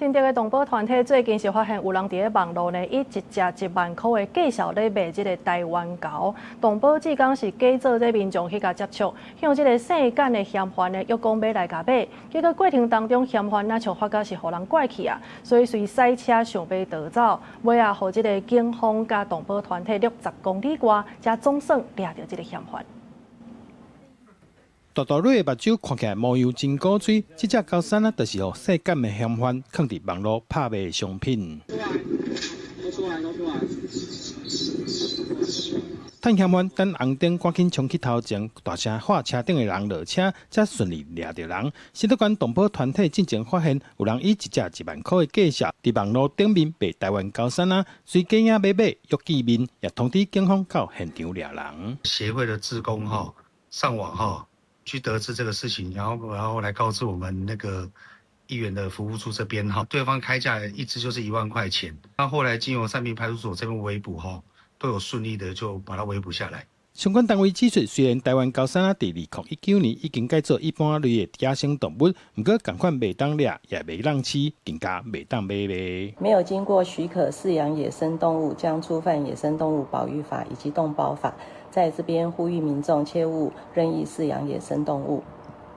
新竹的動保團體最近是發現有人佇咧網路呢，以一隻1萬箍的價數咧賣這个台灣猴。動保志工是假做這民眾去共接觸，向這个姓簡的嫌犯呢約講欲來共買，結果過程當中嫌犯若像發覺是予人拐去啊，所以隨駛車想欲逃走，尾仔予這个警方佮動保團體掠10公里外，才總算掠著這个嫌犯。大大蕊的目睭看起來模樣真古錐，這隻猴毡仔就是予姓簡的嫌犯囥佇網路拍賣的商品。出來，都出來。趁嫌犯等紅燈，趕緊衝去頭前，大聲喊車頂的人落車，才順利掠著人。新竹縣動保團體進前發現，有人以一隻1萬箍的價數，佇網路頂面賣台灣猴毡仔，隨假影欲買約見面，也通知警方到現場掠人。協會的志工哈上網哈去得知這個事情，然後來告知我們那個議員的服務處這邊哈，對方開價一隻就是1萬塊錢。那後來經由三民派出所這邊圍捕哈，都有順利的就把它圍捕下來。相關單位指出，雖然台灣猴毡仔佇2019年已經改做一般類的野生動物，毋過仝款袂當掠，也袂當飼，更加袂當買賣。沒有經過許可飼養野生動物，將觸犯野生動物保育法以及動保法。在這邊呼籲民眾切勿任意飼養野生動物。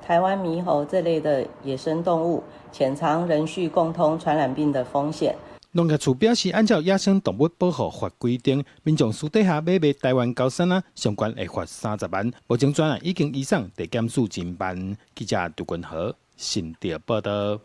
台灣獼猴這類的野生動物，潛藏人畜共通傳染病的風險。農業處表示，按照野生動物保護法規定，民眾私底下買賣台灣猴毡仔，上懸會罰30萬。目前專案已經移送地檢署偵辦。記者杜君和新竹報道。